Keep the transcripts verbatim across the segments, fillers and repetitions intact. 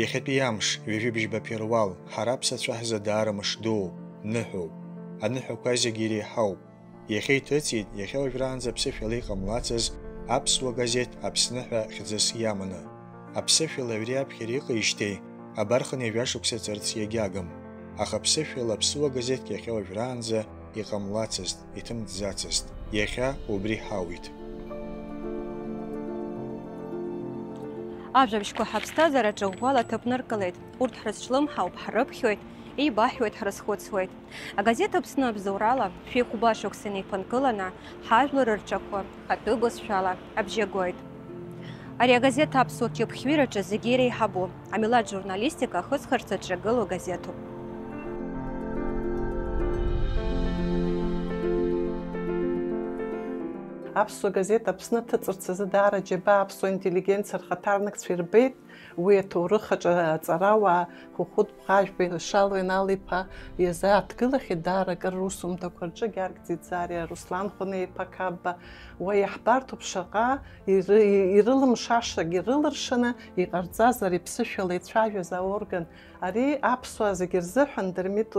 Иахьатәи амш, ҩажәи бжьба ԥеруал, ҳара аԥсацәа ҳзы даара мыш дууп, ныҳәоуп. Аныҳәақәа зегьы иреиҳауп. Иахьа иҭыҵит, иахьа уажәраанӡа ԥсышәала иҟамлацыз аԥсуа газеҭ Аԥсны ҳәа хьӡыс иаманы. Аԥсышәала аҩри аԥхьара иҟеижьҭеи абархын ҩажәа шықәса ҵырц иагьагым. Аха аԥсышәала аԥсуа газеҭк иахьа уажәраанӡа иҟамлацызт, иҭымҵӡацызт. Иахьа убри ҳауит. Ажәабжьқәа ҳаԥсҭазаараҿы ӷәӷәала ҭыԥныркылеит. Урҭ ҳрызҿлымҳауп, ҳрыԥхьоит, еибаҳҳәоит, ҳрызхәыцуеит. Агазеҭ Аԥсны абзоурала, шәи хәба шықәса инеиԥынкыланы, ҳажәлар рҿақәа, ҳатәы бызшәала абжьы гоит. Ари агазеҭ аԥсуа кьыԥхьҩыраҿы зегьы иреиҳабу, амилаҭ журналистика ахысхырц аҿы иагылоу газеҭуп. Аԥсуа газеҭ Аԥсны аҭыҵырц азы даара џьабаа аԥсуа интеллигенциа рхаҭарнакцәа ирбеит. Уи аҭоурых аҿы аҵарауаа Хәыхәыт Бӷажәба Шало Инал-иԥа иазааҭгылахьеит даара акыр русумҭақәа рҿы Гьаргь Ӡиӡариа, Руслан Хәынеиԥа Қапба. Уа иаҳбарҭоуп шаҟа иры-, ирылымшашагьы рылыршаны иҟарҵаз ари ԥсышәала ицәажәаз аорган. Ари аԥсуаа зегьы рзыҳәан Дырмит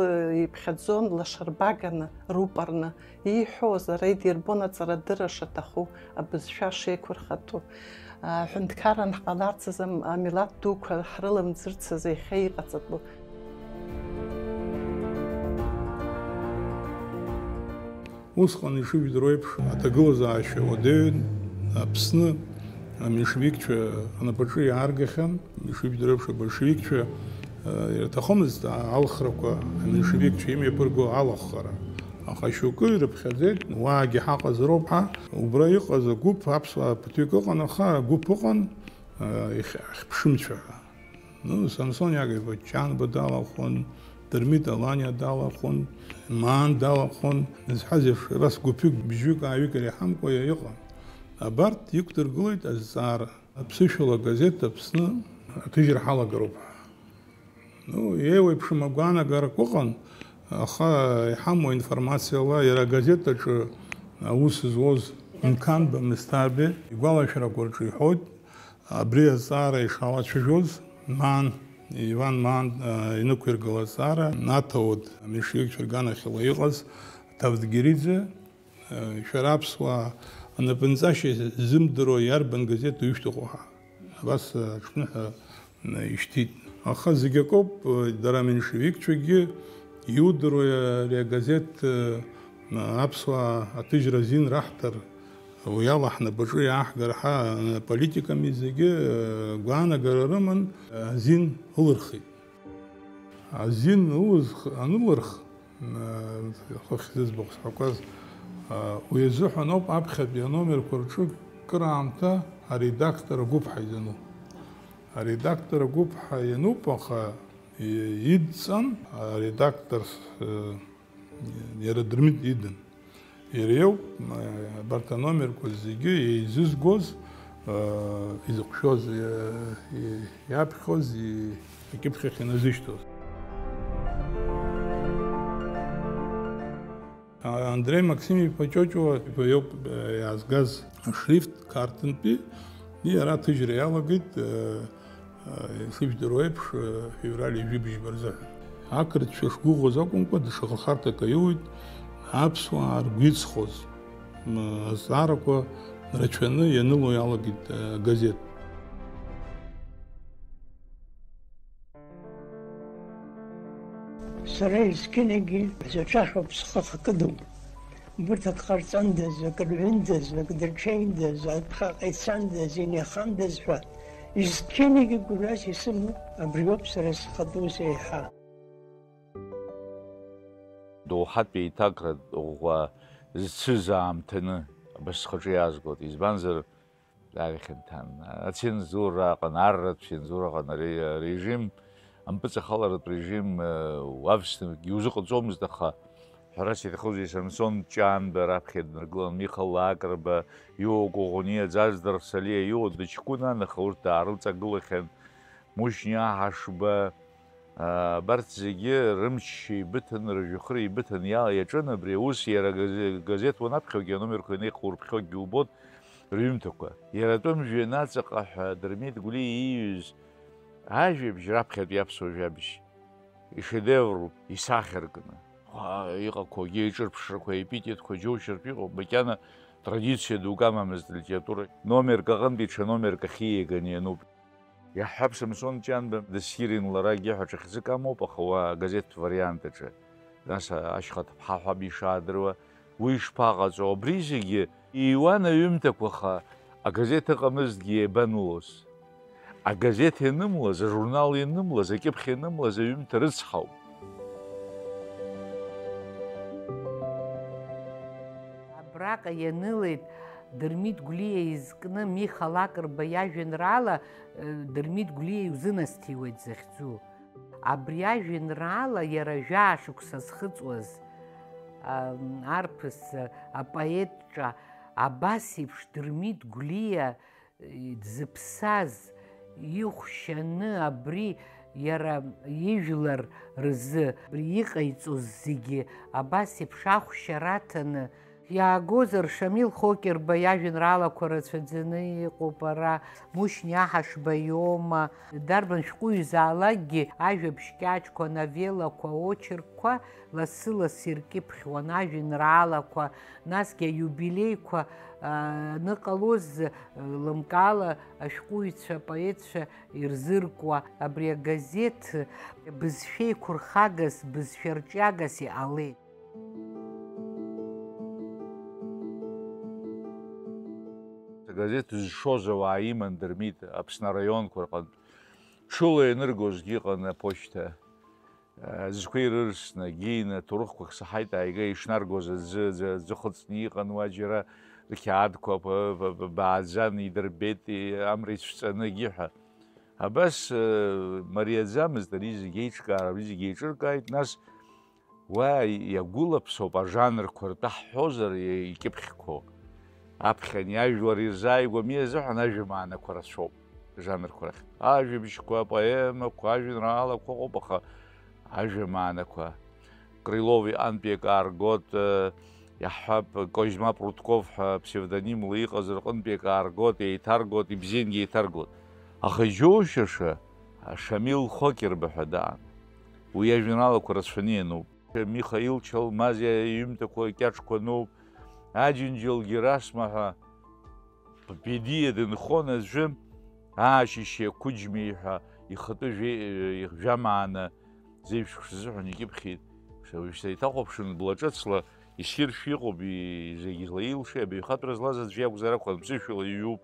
иԥхьаӡон лашарбаганы, рупорны. Ииҳәоз, ара идирбон аҵарадырра шаҭаху, абызшәа шеиқәырхатәу. Аҳәынҭқарра анҳҟаларц азы ам-, амилаҭ дуқәа ҳрыламӡырц азы иахьа иҟаҵатәу. Усҟан ишыжәдыруа еиԥш, аҭагылазаашьа уадаҩын Аԥсны аменшевикцәа рнапаҿы иааргахьан. Ишыжәдыруа еиԥш, абольшевикцәа, э, ирҭахымызт алхрақәа аменшевикцәа имҩаԥырго алахәхара. Аха шьоукы ирыԥхьаӡеит, уаагьы ҳаҟазароуп ҳәа. Убра иҟаз агәыԥ, аԥсуаа ԥыҭҩык ыҟан, аха агәыԥ ыҟан, э, ихь-, ахьԥшымцәа ҳәа. Ну, Самсон Иаковлева Чанба далахәын, Дырмит Аланиа далахәын, Маан далахәын. Изҳәаз еиԥш, абас гәыԥҩык, бжьҩык, ааҩык иреиҳамкәа иа-, иҟан. Абарҭ иқәдыргылеит азҵаара. Аԥсышәала агазеҭ Аԥсны аҭыжьра ҳалагароуп ҳәа. Ну, еиуеиԥшым агәаанагарақәа ыҟан, аха иҳамоу информациала иара агазеҭ аҿы аус зуоз Нқанба Месҭарбе игәалашәарақәа рҿы иҳәоит, абри азҵаара ишалацәажәоз Маан, Иван Маан, а, инықәиргыла азҵаара, аҭауад аменшевикцәа рганахьала иҟаз Тавдгериӡе, Шәара аԥсуаа анапынҵашьа ззымдыруа иарбан газеҭу ишәҭаху ҳәа. Абас аҽԥныҳәа ишьҭит. Аха зегь акоуп, дара аменшевикцәагьы иудыруа ари агазеҭ аԥсуаа аҭыжьра азин раҳҭар, уи ала ҳнапаҿы иааҳгар ҳәа аполитиками зегьы гәаанагара рыман азин ылырхит. Азин ылызх-, анылырх, хыхь зыӡбахә сҳәақәаз, уи азыҳәан ауп аԥхьатәи аномерқәа рҿы кыраамҭа аредактор агәыԥҳа изану. Аредактор агәыԥҳа иануп, аха и-, идҵан аредакторс, э, иара Дырмит идан. Иара иоуп, м, абарҭ аномерқәа зегьы еизызгоз, э, изыҟәшәоз, э, и-, иаԥхьоз, и-, акьыԥхьахь иназышьҭуаз. А, Андреи Максим-иԥа Ҷоҷуа иоуп, э, иаазгаз ашрифт Қарҭынтәи, иара аҭыжьра иалагеит, э, Ишыжәдыруа еиԥш, февраль ҩажәи бжьба рзыҳәан. Ақырҭцәа шгәыӷуаз акәымкәа, даҽа хырхарҭак аиуит аԥсуаа ргәы иҵхоз, м, азҵаарақәа рацәаны ианыло иалагеит агазеҭ. Сара есқьынагьы саҿашәоуп, схы хкыдуп. Убырҭ ак ҟарҵандаз, ак рҩындаз, ак дырҽеиндаз, ак ԥхьаҟа ицандаз, инеихандаз ҳәа, есқьынагьы гәырҩас исымоу абриоуп сара схатәы ус еиҳа. Доуҳатә еиҭакратә ӷәӷәа зцыз аамҭаны абас схаҿы иаазгоит, избанзар, Даара ихьанҭан. Ацензура аҟан, арратә цензура аҟан, ари арежим, ампыҵахаларатә режим, э, уавсны иузыҟаҵомызт, аха ҳәарас иаҭахузеи, Самсон Ҷанба раԥхьа днаргылан, Миха Лакрба, Иуа Коӷониа, Ӡаздыр Салиа, Иуа Дыҷкәына, аха урҭ даарылҵагылахьан, Мушьни Аҳашба, Абарҭ зегьы рымч еибыҭаны, рыжәҩахыр еибыҭаны иа-, иаҿын абри аус, иара газе-, газеҭ уанаԥхьогьы, аномерқәа инеихурԥхьогьы убоит рҩымҭақәа. Иара атәым жәҩанаҵаҟа ҳәа Дырмит Гәлиа ииҩыз Ажәабжь раԥхьатәи аԥсуа жәабжь ишедевруп, исахьаркны. Ха-, иҟақәоугьы, иҿырԥшрақәа, епитетқәа џьоушьартә иҟоуп, макьана традициа дук амамызт алитература. Номерк аҟынтәи ҽа номерк ахьиеиганы иануп. Иаҳҳәап, Самсон Ҷанба дыссирын лара егьи ҳәа ҽа хьӡык амоуп, аха уа агазеҭтә вариант аҿы. Нас ашьха ҭыԥҳа ҳәа ишаадыруа, уи ишԥаҟаҵо? Абри зегьы ииуан аҩымҭақәа, аха агазеҭ ыҟамызҭгьы иабанылоз? Агазеҭ ианымлаз, ажурнал ианымлаз, акьыԥхь ианымлаз аҩымҭа рыцҳауп. Абраҟа ианылеит Дырмит Гәлиа изкны Миха Лакрба иажәеинраала, э, Дырмит Гәлиа иузынасҭиуеит захьӡу. Абри ажәеинраала иара жәаа шықәса зхыҵуаз, а, арԥыс, а, апоет ҿа абас еиԥш Дырмит Гәлиа, и, дзыԥсаз, ихәшьаны абри иара ижәлар рзы абри иҟаиҵоз зегьы абас еиԥш ахәшьара аҭаны, Иаагозар, Шамил Хокерба иажәеинраалақәа рацәаӡаны иҟоуп ара, Мушьни Аҳашба иоума, дарбан шәҟәыҩҩызаалакгьы ажәабжь кьаҿқәа, новеллақәа, очеркқәа лассы-лассы иркьыԥхьуан, ажәеинраалақәа, насгьы аиубилеиқәа, а, аныҟалоз, лымкаала ашәҟәыҩҩцәа, апоетцәа ирзыркуа абри агазеҭ бызшәеиқәырхагас, бызшәа рҿиагас иҟалеит. Агазеҭ зшоз ауаа иман Дырмит Аԥсны араионқәа рҟынтә. Ҽыла ианыргозгьы ыҟан аԥошьҭа. Зқәа ирырсны, геины, ҭоурыхқәак саҳаит, ааига ишнаргоз аӡы, аӡы, аӡы хыҵны иҟан уа џьара, рқьаадқәа бааӡан идырбеит, амра ицәҵаны, егьи ҳәа. Абас, мариаӡамызт ари зегь еиҿкаара, ари зегь еиҿыркааит, нас Уа иагәылаԥсоуп ажанрқәа ртәы ҳҳәозар, икьыԥхьқәоу. Аԥхьан иажәлар ирзааигәами азыҳәан ажәамаанақәа рацәоуп ажанрқәа рахь. Ажәабжьқәа, апоемақәа, ажәеинраалақәа ыҟоуп, аха ажәамаанақәа. Крылов иҟынтәи акы ааргоит, э, иаҳҳәап, Козьма Прудков ҳәа псевдонимла иҟаз рҟынтәи акы ааргоит, еиҭаргоит, ибзиангьы еиҭаргоит. Аха иџьоушьаша, Шамил Хокерба ҳәа даан. Уи иажәеинраалақәа рацәаны иануп. Михаил Чалмазиа иҩымҭақәа кьаҿқәа ануп, Аџьынџьал Герасма ҳәа Бедиа дынхон аӡәы, Аашьышьи Ақәыџьмеи ҳәа ихатәы жәе-, жәамаана зеиԥш шәзыҳәан икьыԥхьит. Уажәшьҭа иҭахәаԥшын блаҿыцла, иссиршәа иҟоуп, и-, зегь злаилшеи, абаҩхатәра злаз аӡә иакәзар акәхап, ԥсышәала иҩуп.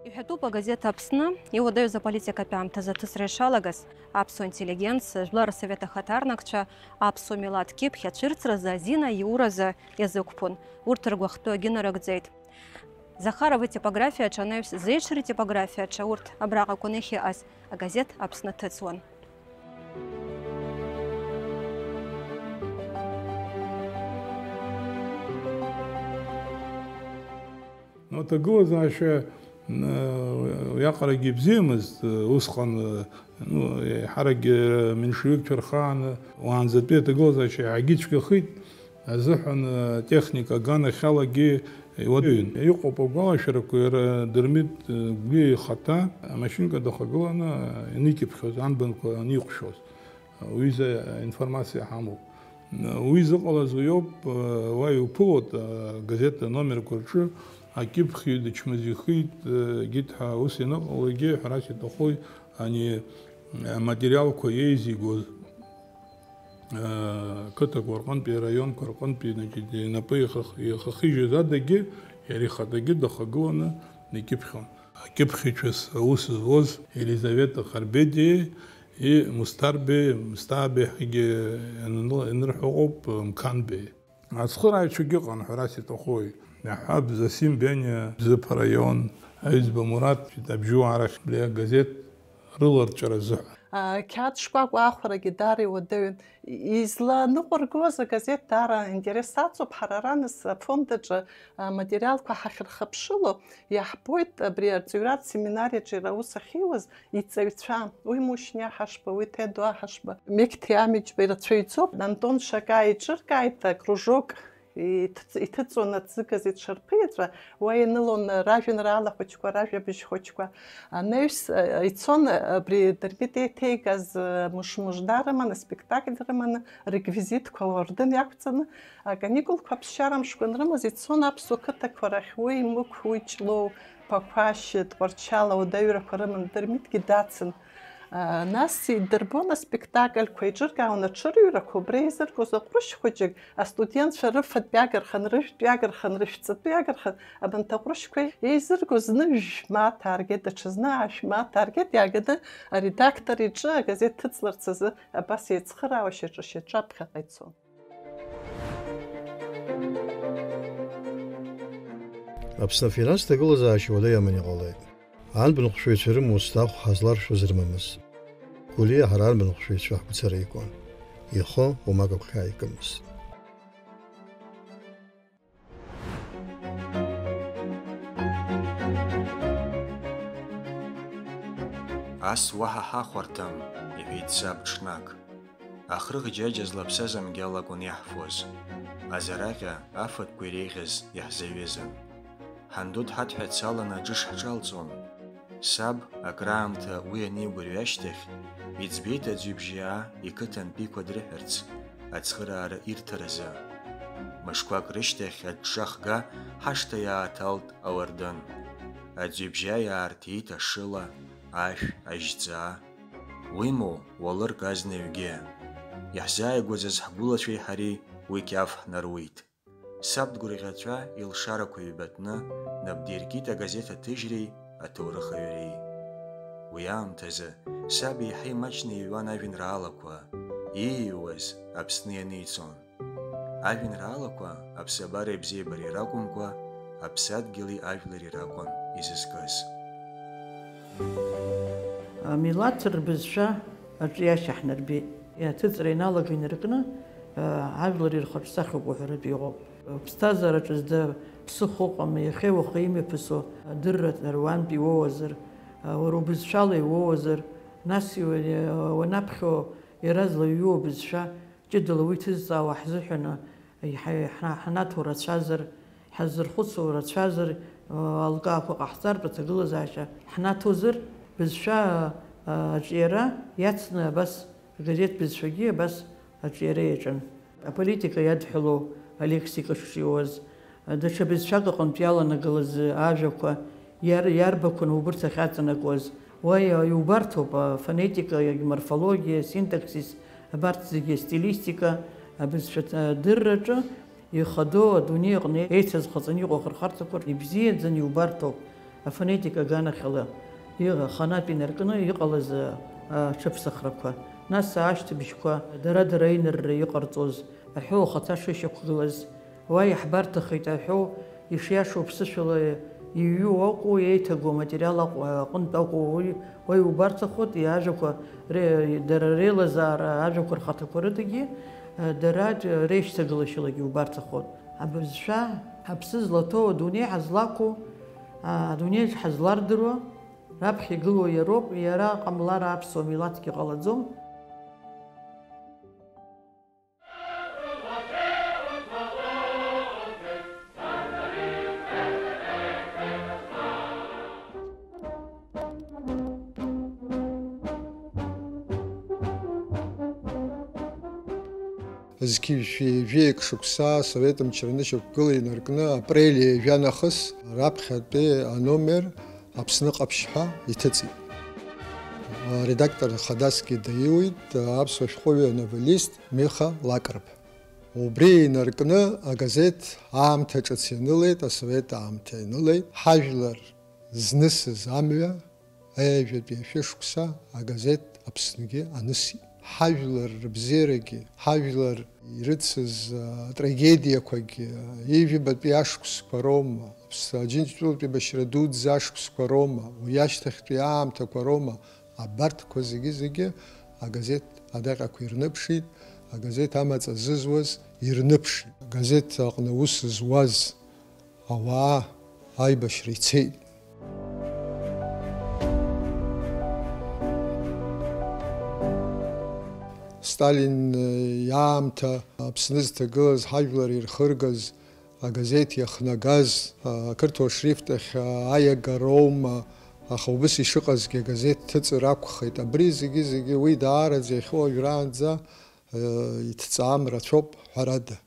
Иҳәатәуп, агазеҭ Аԥсны иуадаҩыз аполитикатә аамҭазы аҭыҵра ишалагаз, аԥсуа интеллигенциа, Жәлар Рсовет ахаҭарнакцәа, аԥсуа милаҭ кьыԥхь ацәырҵразы азин аиуразы иазықәԥон. Урҭ ргәахәтәы агьынарыгӡеит. Захарова итипографиаҿы анаҩс Зеиҽри итипографиаҿы урҭ абраҟа акәын иахьыҟаз, агазеҭ Аԥсны ҭыҵуан. Ну, аҭагылазаашьа, м, уиаҟарагьы ибзиамызт, усҟан, ну, еиҳаракгьы меншевикцәа рхаан, уаанӡатәи аҭагылазаашьа иаҳагьы цәгьахеит. Азыҳәан, э, техника аганахьалагьы иуадаҩын. Иҟоуп агәалашәарақәа, иара Дырмит, э, Гәлиа ихаҭа амашьынка дахагыланы ианикьыԥхьоз, анбанқәа аниҟәшәоз, уи изы информациа ҳамоуп. Уи зыҟалаз уиоуп, э, уа иуԥылоит, э, агазеҭ аномерқәа рҿы акьыԥхьҩы дычмазаҩхеит, э, егьит ҳәа ус ианыҟалогьы, ҳәарас иҭахои, ани, э, аматериалқәа еизигоз. Қыҭақәа рҟынтәи, араионқәа рҟынтәи, значит, инапы ихых-, ихахижьыз адагьы, иара ихаҭагьы дахагыланы икьыԥхьон. Акьыԥхьыҩцәас аус зуаз Елизавета Харбедиеи Мусҭарбеи, Мсҭаабеи ҳәагьы ианын-, ианырҳәо ыҟоуп, Мқанбеи. Ацхырааҩцәагьы ыҟан, ҳәарас иҭахои. Иаҳҳәап, Зосим Бениа, Бзыԥ араион, Аҩӡба Мураҭ, Абжьуаа рахь абри агазеҭ рыларҵәара азыҳәан. Ақьаад шкәакәа аахәарагьы даара иуадаҩын. Изланыҟәыргоз агазеҭ даара аинтерес аҵоуп. Ҳара араныс афонд аҿы аматериалқәа ҳахьырхыԥшыло, иаҳбоит абри арҵаҩратә семинариаҿы иара аус ахьиуаз иҵаҩцәа, уи Мушьни Аҳашба, уи Ҭедо Аҳашба, Меқьҭи Амиџьба ирацәаҩӡоуп, Антон Шака иҿыркааит акружок, иҭыҵ-, иҭыҵуан аҭӡыгаз иҽырԥиҵәа, уа ианылон ражәеинраала хәыҷқәа, ражәабжь хәыҷқәа. Анаҩс, э, ицон, э, абри Дырмит еиҭеигаз, э, мыш-мыжда рыманы, аспектакль рыманы, реквизитқәа ауардын иақәҵаны, аканикулқәа аԥсшьара мшқәа анрымаз, ицон аԥсуа қыҭақәа рахь, уи Мықә, уи Ҷлоу, Ԥақәашь, Тҟәарчал ауадаҩрақәа рыман, Дырмитгьы дацын. Нас идырбон аспектакльқәа, еиҿыркаауан аҽырҩрақәа, убра еизыргоз аҟәрышь хәыҷык, астудентцәа рыфатәи агархан, рыжәтәи агархан, рышәҵатәи агархан, абанҭ аҟәрышьқәа еизыргоз зны жәмааҭ ааргеит, даҽазны аашә мааҭ ааргеит, иааганы аредактор иҿы агазеҭ ҭыҵларц азы абас еицхыраауа шьаҿа-шьаҿа аԥхьаҟа ицон. Аԥсны афинанстә ҭагылазаашьа уадаҩ аман иҟалеит. Анбанхәшәаҩцәа рымусҭахә ҳазларшәуаз рымамызт. Гәлиа ҳара анбанхәшәаҩцәа ҳгәцара икуан. Ихы уамак агәхьаа икымызт. Ас уаҳа ҳахәарҭам, иҳәеит саб ҽнак. Ахрыӷ џьаџьа злаԥсаз амгьал акәын иаҳфоз. Азараҟьа афатәқәа иреиӷьыз иаҳзаҩызан. Ҳанду дҳадҳәацаланы аџы шҳҿалҵон. Саб, акраамҭа уи анигәырҩа ашьҭахь, иӡбеит аӡҩыбжьаа иқыҭантәиқәа дрыҳәарц, ацхыраара ирҭаразы. Мышқәак рышьҭахь аҿҿа хга ҳашҭа иааҭалт ауардын. Аӡҩыбжьаа иаарҭиит ашыла, ашә, ажьҵаа. Уимоу, уалырк азна ҩгьы. Иаҳзааигәаӡаз ҳгәылацәеи ҳареи уи қьаф ҳнаруит. Саб дгәырӷьаҵәа илшарақәа ҩбатәны, нап диркит агазеҭ аҭыжьреи аҭоурых аҩреи. Уи аамҭазы саб еиҳа имаҷны иҩуан ажәеинраалақәа, ииҩуаз Аԥсны ианиҵон. Ажәеинраалақәа аԥсабареи абзиабареи ракәымкәа, аԥсадгьыли ажәлари ракәын изызкыз. Амилаҭ рбызшәа аҿиашьа ҳнарбеит. Аҭыҵра ианалага инаркны, ажәлар ирхаҿсахьоуп уҳәаратәы иҟоуп. Ԥсҭазаараҿы зда ԥсыхәа ыҟам, иахьеи уахеи имҩаԥысуа адырра руантә иуоуазар, уара убызшәала иуоуазар, нас уанаԥхьо иаразла иҩуа бызшәа ҷыдала уи ҭызҵаауа ҳзыҳәаны иҳа-, ҳна-, ҳнаҭо рацәазар, ҳаззырхәыцуа рацәазар, алкаақәа ҟаҳҵартә аҭагылазаашьа ҳнаҭозар, бызшәа аҿиара иацны абас агазеҭ бызшәагьы абас аҿиара иаҿын. Аполитика иадҳәалоу алексика шҿиуаз, даҽа бызшәак аҟынтә иаланагалаз ажәақәа иар-, иарбақәан убырҭ ахьаҵанакуаз? Уа иа-, иубарҭоуп афонетика, аморфологиа, асинтаксис, абарҭ зегьы, астилистика, абызшәа ҭ-, дырраҿы ихадоу адунеи аҟны еицазхаҵаны иҟоу ахырхарҭақәа ибзиаӡаны иубарҭоуп афонетика аганахьала иҟа-, аханатә инаркны иҟалаз, а, аҽыԥсахрақәа, нас ашьҭыбжьқәа, дара-дара аинырра иҟарҵоз, аҳәоу ахаҭа шышьақәгылаз, уа иаҳбарҭахеит аҳәоу ишиашоу ԥсышәала иҩу акәу, еиҭагоу аматериал аҟ-, аҟынтә акәу, уи, уа иубарҭахоит, иажәақәа ре-, дара реилазаара, ажәақәа рхаҭақәа рыдагьы, а, дара реишьҭагылашьалагьы иубарҭахоит. Абызшәа ҳаԥсы злаҭоу, адунеи ҳазлақәу, а, адунеи ҳазлардыруа, раԥхьа игылоу иароуп, иара ҟамлар аԥсуа милаҭгьы ҟалаӡом. Зқьи жәшәи ҩажәи шықәса асовет мчра анышьақәгыла инаркны апрель ҩажәа нахыс раԥхьатәи аномер Аԥсны ҟаԥшь ҳәа иҭыҵит. Аредактор хадасгьы даиуит аԥсуа шәҟәыҩҩы, ановеллист Миха Лакрыԥ. Убри инаркны агазеҭ аамҭа ҿыц ианылеит, асовет аамҭа ианылеит. Ҳажәлар знысыз амҩа, ҩажәатәи ашәышықәса агазеҭ Аԥсныгьы анысит. Ҳажәлар рыбзиарагьы, ҳажәлар ирыцыз, а, атрагедиақәагьы, ҩажәабатәи ашықәсқәа роума, Аԥс-, Аџьынџьтәылатәи абашьра дуӡӡа ашықәсқәа роума, уи ашьҭахьтәи аамҭақәа роума, Абарҭқәа зегьы-зегьы агазеҭ адаҟьақәа ирныԥшит, агазеҭ амаҵ азызуаз ирныԥшит. Агазеҭ аҟны аус зуаз ауаа аибашьра ицеит. Сталин иаамҭа Аԥсны зҭагылаз, ҳажәлар ирхыргаз, агазеҭ иахнагаз, ақырҭуа шрифт ахь аиагароума, аха убыс ишыҟазгьы агазеҭ ҭыҵыр акәхеит. Абри зегьы-зегьы уи даараӡа иахьа уажәраанӡа иҭҵаам рацәоуп, ҳәарада.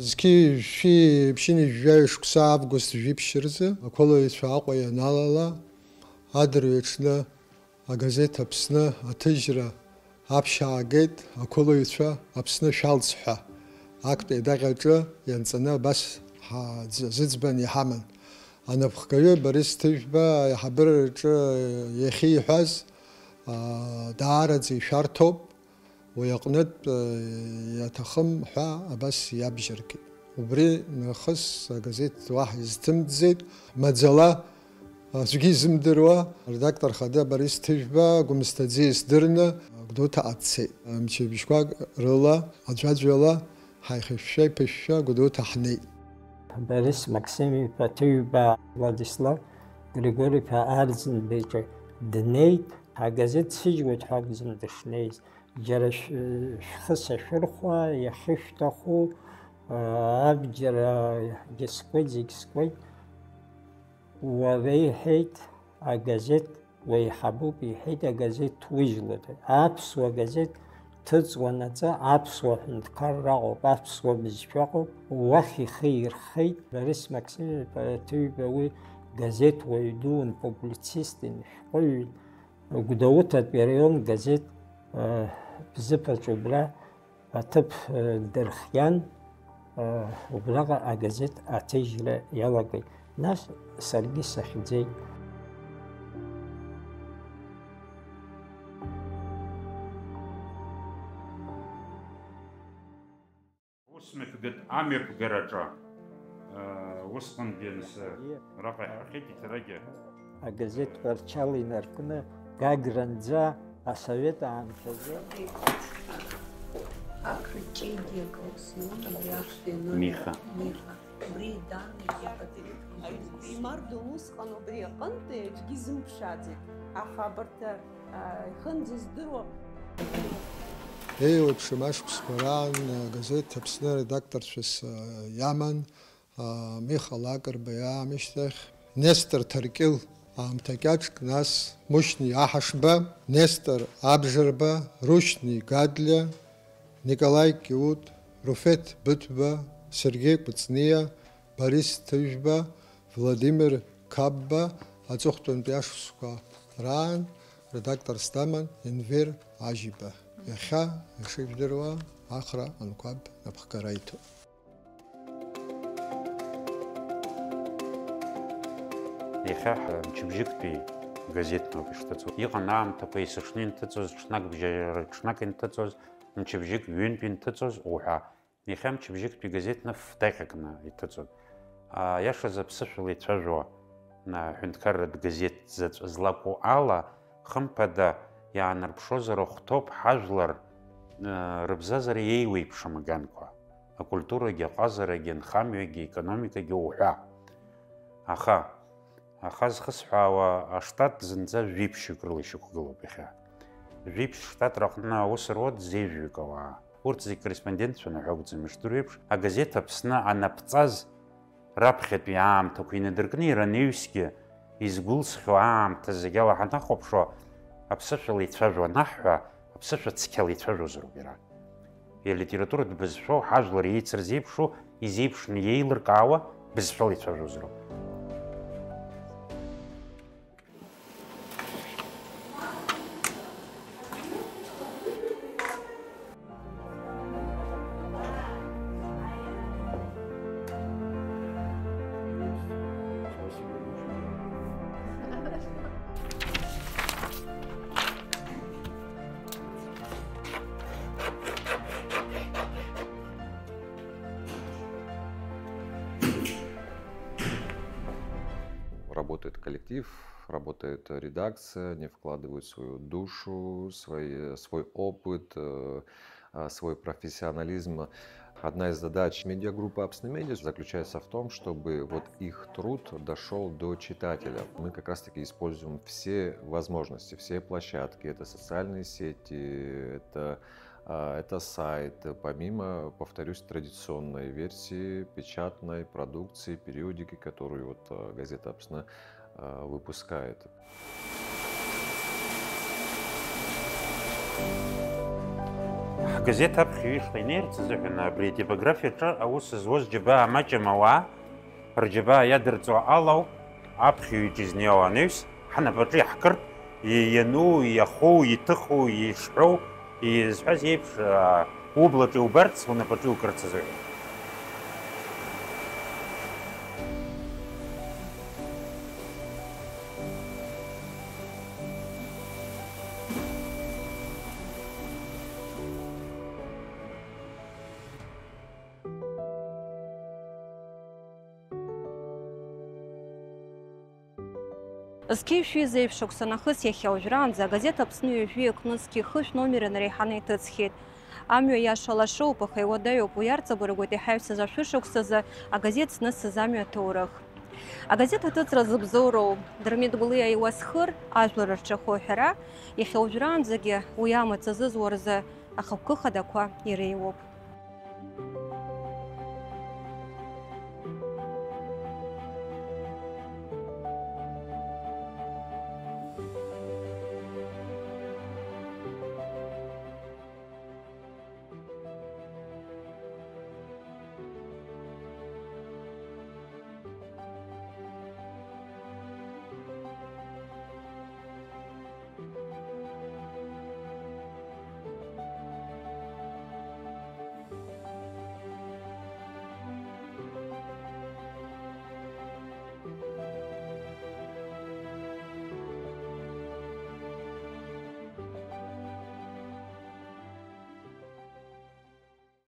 Зқьи жәшәи ԥшьынҩажәи жәаҩа шықәса август жәиԥшь рзы ақәылаҩцәа Аҟәа ианалала, адырҩаҽны агазеҭ Аԥсны аҭыжьра аԥшьаагеит, ақәылаҩцәа Аԥсны шәалҵ ҳәа актәи адаҟьаҿы ианҵаны абас ҳа-, ӡ-, зыӡбан иҳаман. Анапхгаҩы Борис Ҭыжәба аиҳабыраҿы иахьиҳәаз, аа, даараӡа ишәарҭоуп, уи аҟнытә, э, иаҭахым ҳәа абас иабжьаркит. Убри нахыс агазеҭ уаҳа изҭымҵӡеит, маӡала аӡәгьы изымдыруа, аредактор хада Борис Ҭыжәба Гәымсҭа аӡиас дырны Гәдоуҭаҟа дцеит. Мчыбжьқәак рыла, аӡәаӡәала ҳаихьышәшәа-иԥышәшәа Гәдоуҭа ҳнеит. Борис Максим-иԥа Ҭыжәба Владислав Григори-иԥа Арӡынба иҿы днеит, агазеҭ сыжьуеит ҳәа акәӡам дышнеиз. Џьара шә-, шәхы сашәырхәа, иахьышәҭаху, аа, абџьарагьы скуеит, зегь скуеит. Уара иҳәеит, агазеҭ уеиҳабуп, иҳәеит, агазеҭ ужәлоит. Аԥсуа газеҭ ҭыҵуанаҵы аԥсуа ҳәынҭқарра ыҟоуп, аԥсуа бызшәа ыҟоуп. Уахь ихы ирхеит Борис Максим-иԥа Ҭыжәба, уи газеҭ уаҩ дууын, публицистин, шәҟәыҩҩын. Гәдоуҭатәи араион газеҭ, э, Бзыԥаҿ убра аҭыԥ, э, дырхиан, э, убраҟа агазеҭ аҭыжьра иалагеит. Нас саргьы сахьӡеит. Ус мҩаԥгатә амҩаԥгараҿы, аа, усҟангьы ансы, раҟа иаҳахьеит иҭарагьы. Агазеҭ Тҟәарчал инаркны Гагранӡа асовет аамҭазы. Миха. Миха. Убри идан. Имардон усҟан убри аҟынтәи аӡәгьы изымԥшааӡеит, аха абарҭ, а, ихынӡаздыруа. Еиуеиԥшым ашықәсқәа раан, а, газеҭ Аԥсны аредакторцәас, а, иаман, а, Миха Лакрба иаамышьҭахь, Нестор Ҭаркьыл аамҭа кьаҿк, нас Мушьни Аҳашба, Нестор Абжарба, Рушьни Гадлиа, Николаи Киут, Руфеҭ Быҭәба, Сергеи Кәыҵниа, Борис Ҭыжәба, Владимир Қапба аҵыхәтәантәи ашықәсқәа раан редакторс даман Енвер Ажьиба. Иахьа, ишыжәдыруа, Ахра Анқәаб напхгара иҭоуп. Иахьа мчыбжьыктәи газеҭноуп ишҭыҵуа. Иҟан аамҭақәа есыҽны инҭыҵуаз, ҽнак бжьара ҽнак инҭыҵуаз, мчыбжьык ҩынтә инҭыҵуаз уҳәа. Иахьа мчыбжьыктәи газеҭ ныф даҟьакны иҭыҵуан. Аиашазы аԥсышәала ицәажәо, а, ҳәынҭқарратә газеҭ заҵә злакәу ала, хымԥада, иаанарԥшуазар ахәҭоуп ҳажәлар, а, рыбзазара еиуеиԥшым аганқәа, акультурагьы, аҟазарагьы, анхамҩагьы, аекономикагьы уҳәа. Аха, Аха зхысҳәаауа аштат зынӡа жәиԥшьҩык рыла ишьақәгылоуп иахьа. Жәиԥшь штат рҟны аус руеит зежәҩык ауаа. Урҭ зегь корреспондентцәан ҳәа акәӡам, ишдыру еиԥш, агазеҭ Аԥсны анаԥҵаз раԥхьатәи аамҭақәа инадыркны иара анаҩсгьы изгәылсхьоу аамҭа зегьы ала ҳанахәаԥшуа, аԥсышәала ицәажәо анаҳҳәа, аԥсышәа цқьала ицәажәозароуп иара. Илитературатә бызшәоу, ҳажәлар еицырзеиԥшу, изеиԥшны иеилыркаауа бызшәала ицәажәозароуп. Работает коллектив, работает редакция, они вкладывают свою душу, свои, свой опыт, э, а, свой профессионализм. Одна из задач медиагруппы Апсны Медиа заключается в том, чтобы вот их труд дошёл до читателя. Мы как раз-таки используем все возможности, все площадки. Это социальные сети, это, а, это сайт. Помимо, повторюсь, традиционной версии печатной продукции, периодики, которую вот, а, газета Апсны, а, выпускает. Ҳгазеҭ аԥхьаҩ ишҟа инеирц азыҳәан абри атипографиаҿы аус зуаз џьабаа маҷым ауаа рџьабаа иадырҵо ала ауп аԥхьаҩ иҿы изнеиуа анаҩс ҳнапаҿы иаҳкыр, иану, иаху, иҭыху, ишҳәоу, изҳәаз еиԥш, аа, ублаҿы иубарц, унапаҿы иукырц азыҳәан. Зқьи жәшәи зеижә шықәса нахыс иахьа уажәраанӡа агазеҭ Аԥсны ҩажәи акны зқьи хышә номер инареиҳаны иҭыҵхьеит. Амҩа иаша лашоуп, аха иуадаҩуп, уи арҵабыргуеит иҳаҩсыз ашәышықәсазы агазеҭ знысыз амҩа аҭоурых. Агазеҭ аҭыҵра зыбзоуроу Дырмит Гәлиа иуасхыр, ажәлар рҿахәы ҳәара, иахьа уажәраанӡагьы уи амаҵ азызуа рзы ахықәкы хадақәа иреиуоуп.